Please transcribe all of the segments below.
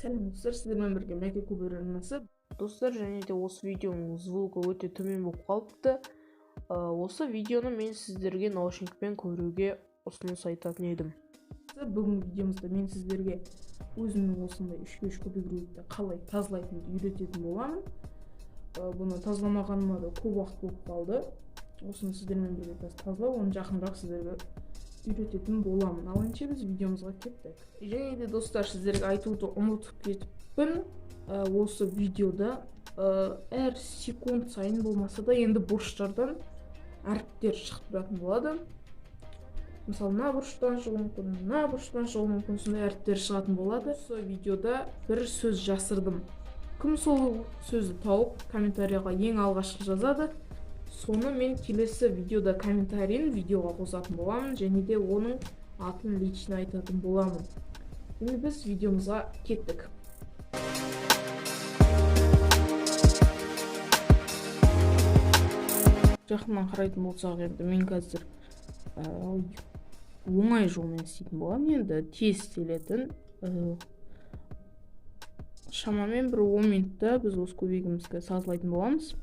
Сәлем достар, сіздермен бірге Мәке Кубер арнасы. Достар, және де осы видеоның звугі өте төмен болып қалыпты. Осы видеоны мен сіздерге наушникпен көруге ұсыныс айтатын едім. Бүгінгі видеомызда мен сіздерге өзімнің осындай 3x3 кубик рубикті қалай тазалайтынымды үйрететін боламын. Бұны тазаламағаныма да көп уақыт болып қалды. Осыны сіздермен бірге тазалау, оны жақынырақ сіздерге үйрететін боламын. Ал ендеше біз видеомызға кеттік. Және де достар, сіздерге айтуды ұмытып кетіппін. Осы видеода әр секунд сайын болмаса да енді бұрыштардан әріптер шығып тұратын болады. Мысалы, мына бұрыштан шығуы мүмкін, мына бұрыштан шығуы мүмкін, сондай әріптер шығатын болады. Осы видеода бір сөз жасырдым. Кім сол сөзді тауып комментарияға ең алғашқы жазады, соны мен келесі видеода комментарийін видеоға қосатын боламын, және де оның атын лично айтатын боламын. Енді біз видеомызға кеттік. Жақыннан қарайтын болсақ, енді мен қазір оңай жолмен істейтін боламын. Енді тез істелетін, шамамен бір 10 минутта біз осы кубигімізді тазалайтын боламыз.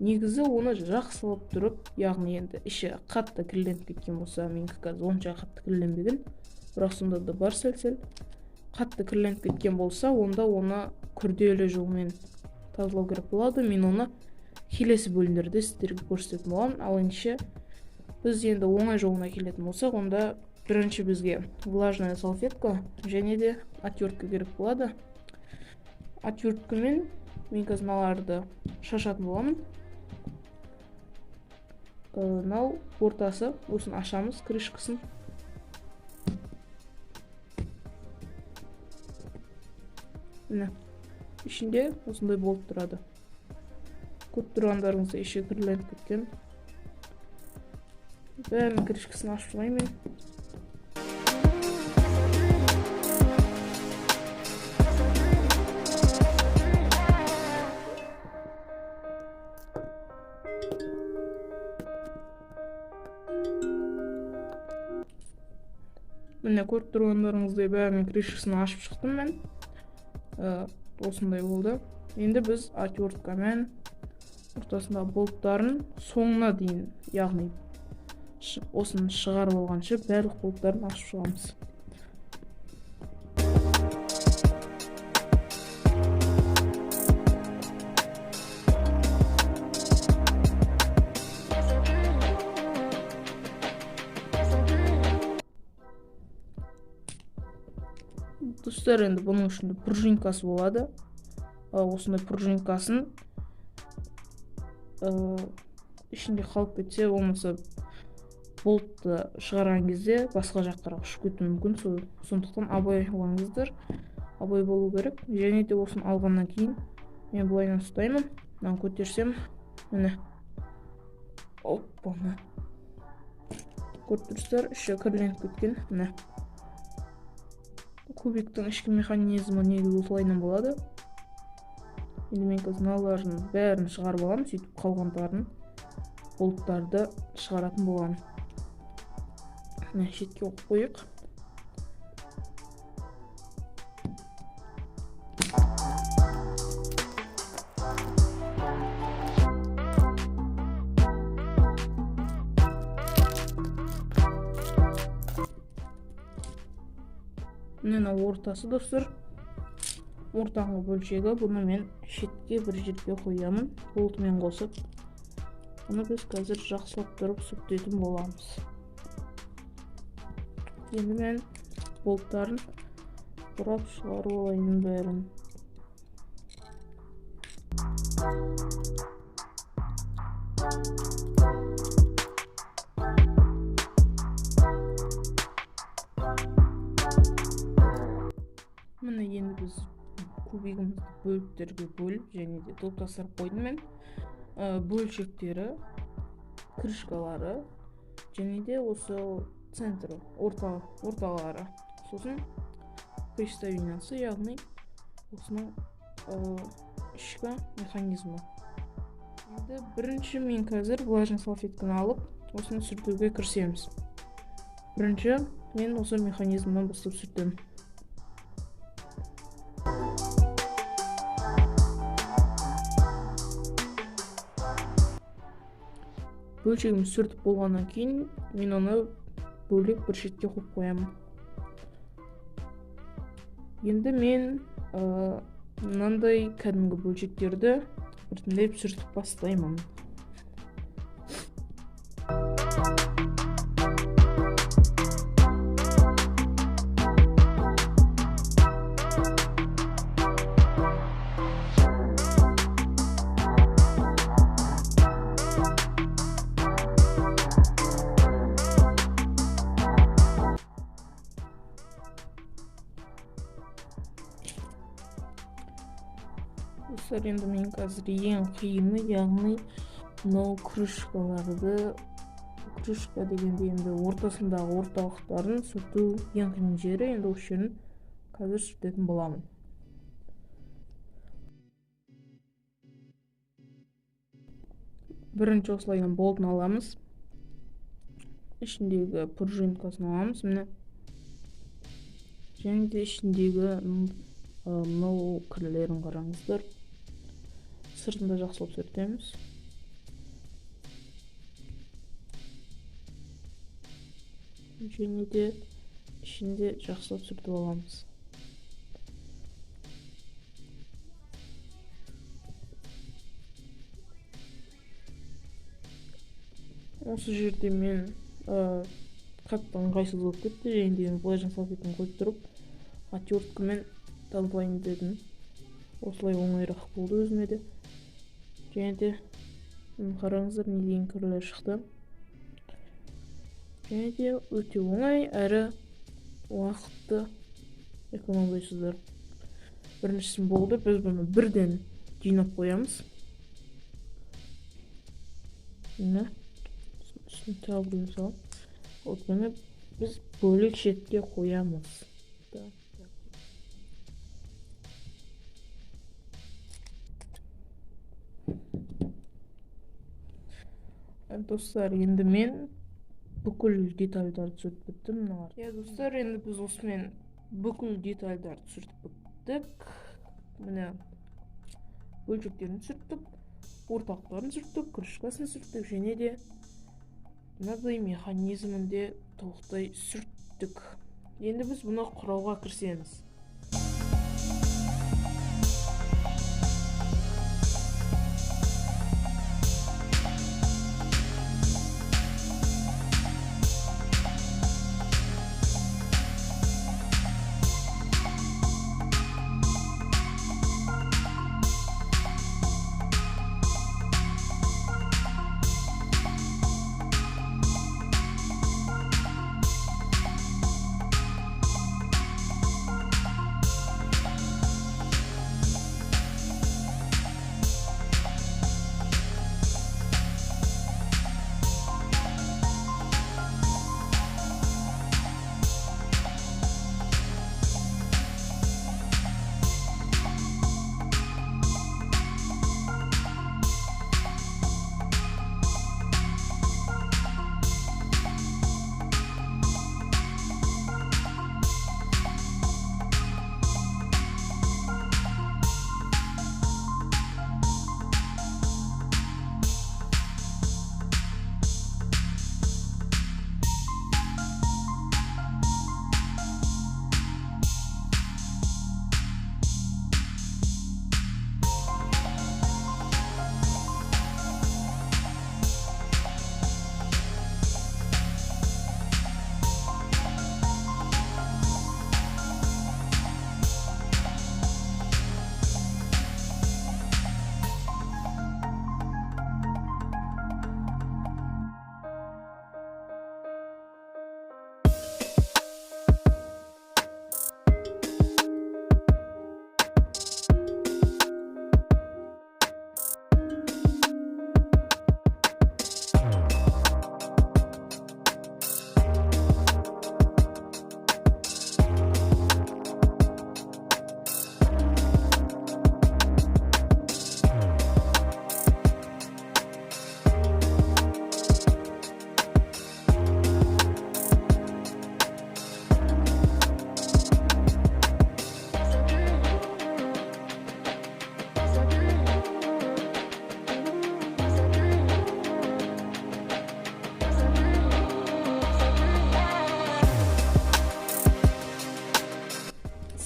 Негізі оны жақсылап тұрып, яғни енді іші қатты кірленіп кеткен болса, менікі қазір онша қатты кірленбеген, бірақ сонда да бар сәл-сәл қатты кірленіп кеткен болса, онда оны күрделі жолмен тазалау керек болады. Мен оны келесі бөлімдерде сіздерге көрсететін боламын. Ал ендеше біз енді оңай жолына келетін болсақ, онда бірінші бізге влажная салфетка және де отвертка керек болады. Отверткамен мен қазір мыналарды шашатын боламын. Мынау ортасы, осыны ашамыз, крышкасын. Міне, ішінде осындай болып тұрады. Көріп тұрғандарыңыздай іші кірленіп кеткен. Бәрінің крышкасын ашып шығайын мен. Міне, көріп тұрғандарыңыздай бәрінің крышкасын ашып шықтым мен. Осындай болды. Енді біз отверткамен ортасында болттарын соңына дейін, яғни осыны шығарып алғанша барлық болттарын ашып шығамыз. Достар, енді бұның ішінде пружинкасы болады. Осындай пружинкасын ішінде қалып кетсе, болмаса болтты шығарған кезде басқа жаққа ұшып кетуі мүмкін. Сондықтан абай болыңыздар, абай болу керек. Және де осыны алғаннан кейін мен былайынан ұстаймын, мынаны көтерсем, міне, оппа, көріп тұрсыздар, іші кірленіп кеткен. Міне, кубиктің ішкі механизмі негізі осылайынан болады. Енді мен қазір мыналардың бәрін шығарып аламын, сөйтіп қалғандарын болттарды шығаратын боламын. Міне, шетке қойып қояйық. Міне, мынау ортасы, достар, ортаңғы бөлшегі. Бұны мен шетке бір жерге қоямын, болтымен қосып. Бұны біз қазір жақсылап тұрып сүртетін боламыз. Енді мен болттарын бұрап шығарып алайын бәрін. Міне, енді біз кубигімізді бөліктерге бөліп және де топтастырып қойдым мен. Бөлшектері, крышкалары және де осы центрі, орталары, сосын крестовинасы, яғни осының ішкі механизмі. Енді бірінші мен қазір влажный салфетканы алып, осыны сүртуге кірісеміз. Бірінші мен осы механизмнен бастап сүртемін. Бөлшегімді сүртіп болғаннан кейін мен оны бөлек бір шетке қойып қоямын. Енді мен мынандай кәдімгі бөлшектерді біртіндеп сүртіп бастаймын. Достар, енді мен қазір ең қиыны, яғни мынау крышкаларды, крышка дегенде енді ортасындағы орталықтарын сүрту ең қиын жері, енді осы жерін қазір сүртетін боламын. Бірінші осылайдан болтын аламыз, ішіндегі пружинкасын аламыз, міне, және де ішіндегі мынау кірлерін қараңыздар. Сыртында жақсылап сүртеміз. Және де ішінде жақсылап сүртіп аламыз. Осы жерде мен қатты ыңғайсыз болып кетті, және де мен былай салфетканы қойып тұрып отверткамен тазалайын дедім. Осылай оңайырақ болды өзіме де. Және де қараңыздар, не деген кірлер шықты. Және де өте оңай, әрі уақытты экономдайсыздар. Біріншісін болды, біз бұны бірден жинап қоямыз. Міне, үстіне тағы біреуін салып, өйткені біз бөлек шетке қоямыз. Достар, енді мен бүкіл детальдарды сүртіп біттім. Иә, достар, енді біз осымен бүкіл детальдарды сүртіп біттік. Міне, бөлшектерін сүрттік, орталықтарын сүрттік, крышкасын сүрттік, және де мынадай механизмін де толықтай сүрттік. Енді біз бұны құрауға кірісеміз.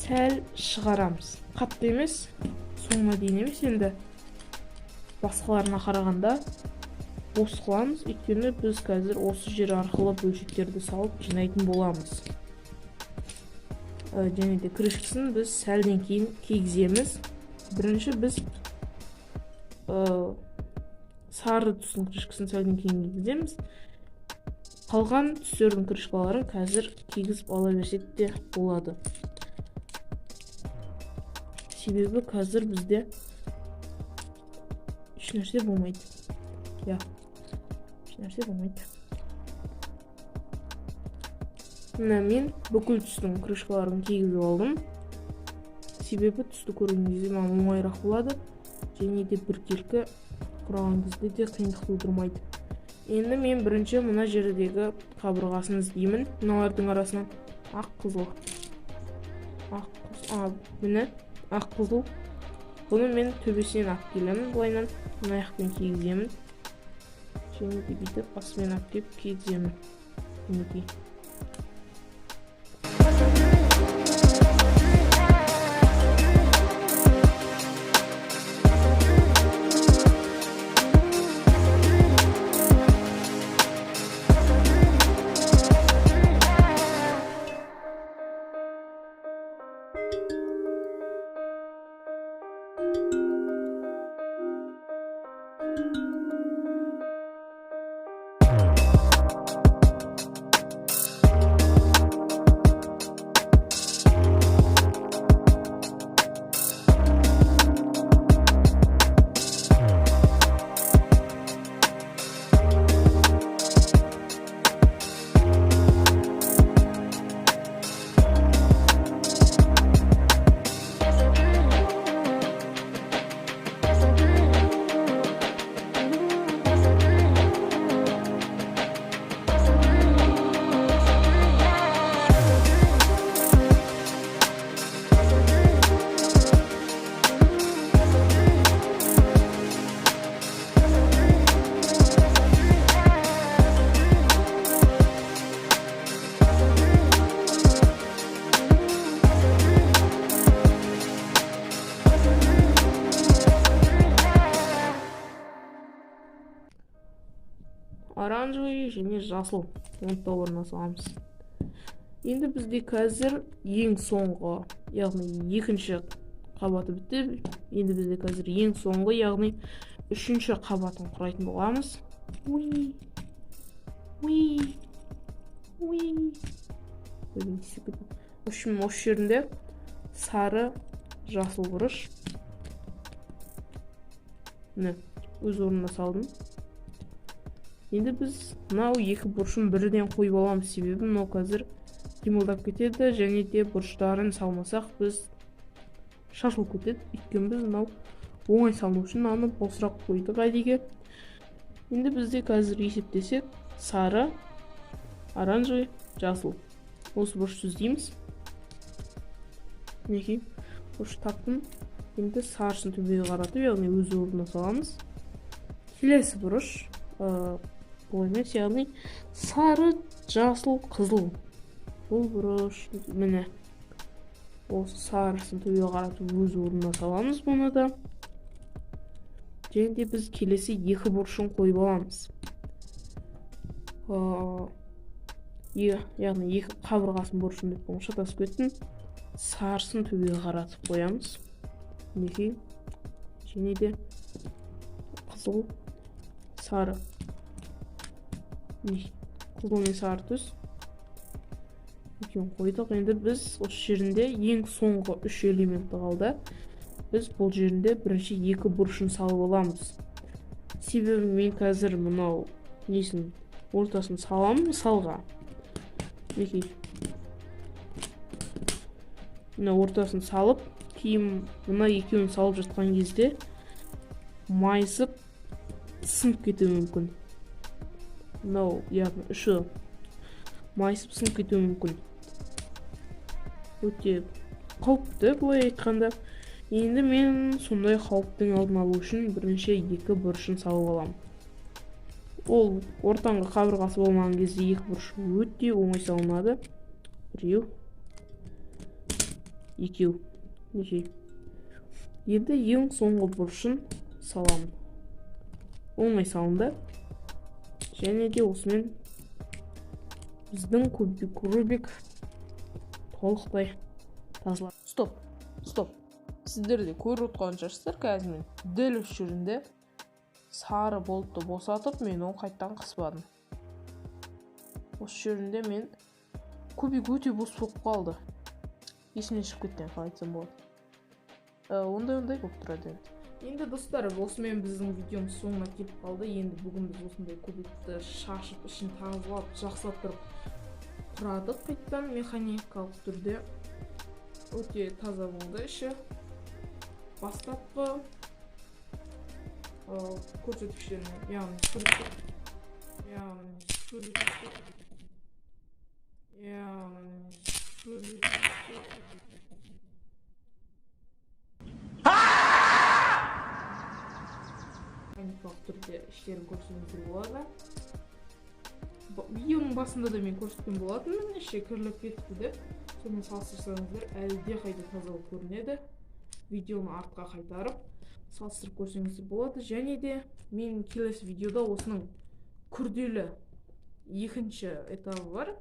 Сәл шығарамыз. Қатты емес, соңына дейін емес, енді басқаларына қарағанда бос қыламыз, өйткені біз қазір осы жер арқылы бөлшектерді салып жинайтын боламыз. Және де крышкасын біз сәлден кейін кигіземіз. Бірінші біз сары түстің крышкасын сәлден кейін кигіземіз. Қалған түстердің крышкаларын қазір кигізіп ала берсек те болады. Себебі қазір бізде ешнәрсе болмайды. Иә, ешнәрсе болмайды. Мына мен бүкіл түстің крышкаларын кигізіп алдым. Себебі түсті көрген кезде маған оңайырақ болады. Және де біркелкі құраған кезде де қиындық тудырмайды. Енді мен бірінші мына жердегі қабырғасын іздеймін. Мыналардың арасынан ақ қызыл. Ақ қызыл, міне ақ қызыл. Бұны мен төбесінен алып келемін, былайынан мына аяқпен кигіземін. Және де бүйтіп астымен алып келіп кигіземін. Мінекей. Оранжевый және жасыл оны да орнына саламыз. Енді бізде қазір ең соңғы, яғни екінші қабаты бітті. Енді бізде қазір ең соңғы, яғни үшінші қабатын құрайтын боламыз. Уи, уи, уи. Осы жерінде сары, жасыл бұрыш. Міне, өз орнына салдым. Енді біз мынау екі бұрышын бірден қойып аламыз, себебі мынау қазір қимылдап кетеді және де бұрыштарын салмасақ біз шашылып кетеді. Өйткені біз мынау оңай салыну үшін мынаны босырақ қойдық әдейіге. Енді бізде қазір есептесек сары, оранжевый, жасыл. Осы бұрышты іздейміз. Мінекей, бұрыш таптым. Енді сарысын төбеге қаратып, яғни өз орнына саламыз. Келесі бұрыш, бұл емес, яғни сары, жасыл, қызыл. Бұл бұрыш, міне, осы сарысын төбеге қаратып өз орнына саламыз бұны да. Және де біз келесі екі бұрышын қойып аламыз. Яғни екі қабырғасын бұрышын деп бұны шатасып кеттім. Сарысын төбеге қаратып қоямыз. Мінекей. Және де қызыл, сары. Мінекей, қызыл мен сары түс. Екеуін қойдық. Енді біз осы жерінде ең соңғы үш элементі қалды. Біз бұл жерінде бірінші екі бұрышын салып аламыз. Себебі мен қазір мынау несін ортасын саламын мысалға. Мінекей. Мына ортасын салып, кейін мына екеуін салып жатқан кезде майысып сынып кетуі мүмкін. Мынау, яғни үші майысып сынып кетуі мүмкін. Өте қауіпті былай айтқанда. Енді мен сондай қауіптің алдын алу үшін бірінші екі бұрышын салып аламын. Ол ортаңғы қабырғасы болмаған кезде екі бұрыш өте оңай салынады. Біреу, Екеу. Мінекей. Енді ең соңғы бұрышын саламын. Оңай салынды. Және де осымен біздің кубик Рубик толықтай тазаланды. Стоп, стоп. Сіздер де көріп отқан шығарсыздар, қазір мен дәл осы жерінде сары болтты босатып, мен оны қайтадан қыспадым. Осы жерінде мен кубик өте бос болып қалды. Есімнен шығып кеткен, қалай айтсам болады. Ондай-ондай болып тұрады енді. Енді достар, осымен біздің видеомыз соңына келіп қалды. Енді бүгін біз осындай кубикті шашып, ішін тазалап, жақсылап тұрып құрадық қайтадан механикалық түрде. Өте таза болды іші. Бастапқы көрсеткіштеріне, яғни механикалық түрде іштерін көрсеңіздер болады. Видеоның басында да мен көрсеткен болатынмын, іші кірлеп кетіпті деп. Сонымен салыстырсаңыздар әлі де қайда таза болып көрінеді. Видеоны артқа қайтарып салыстырып көрсеңіздер болады. Және де мен келесі видеода осының күрделі екінші этабы бар.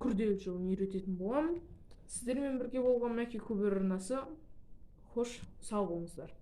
Күрделі жолын үйрететін боламын. Сіздермен бірге болған Мәке Кубер арнасы. Хош, сау болыңыздар.